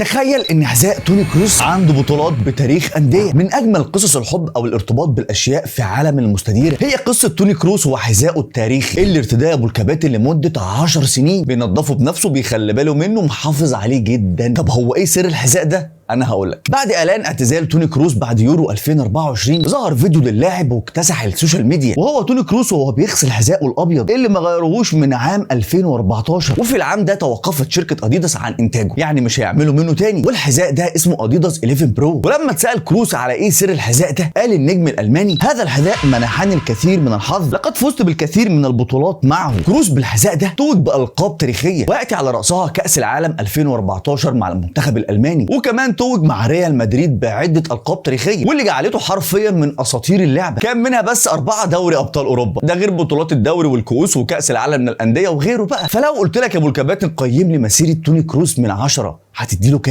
تخيل ان حذاء توني كروس عنده بطولات بتاريخ اندية. من اجمل قصص الحب او الارتباط بالاشياء في عالم المستدير هي قصة توني كروس وحذائه التاريخي اللي ارتداه ابو الكباتن لمدة 10 سنين، بينضفه بنفسه، بيخلي باله منه، محافظ عليه جدا. طب هو ايه سر الحذاء ده؟ انا هقول لك. بعد اعلان اعتزال توني كروس بعد يورو 2024 ظهر فيديو للاعب واكتسح السوشيال ميديا، وهو توني كروس وهو بيغسل حذائه الابيض اللي ما غيروهوش من عام 2014. وفي العام ده توقفت شركة اديداس عن انتاجه، يعني مش هيعملوا منه تاني. والحذاء ده اسمه اديداس 11 Pro. ولما اتسال كروس على ايه سر الحذاء ده، قال النجم الالماني: هذا الحذاء منحني الكثير من الحظ، لقد فزت بالكثير من البطولات معه. كروس بالحذاء ده توج بالقاب تاريخية وياتي على راسها كاس العالم 2014 مع المنتخب الالماني، وكمان توج مع ريال مدريد بعده القاب تاريخية واللي جعلته حرفيا من اساطير اللعبة، كان منها بس 4 دوري ابطال اوروبا، ده غير بطولات الدوري والكؤوس وكاس العالم للاندية وغيره بقى. فلو قلت لك يا ابو الكباتن قيم لي مسيره توني كروس من 10، هتدي له كام؟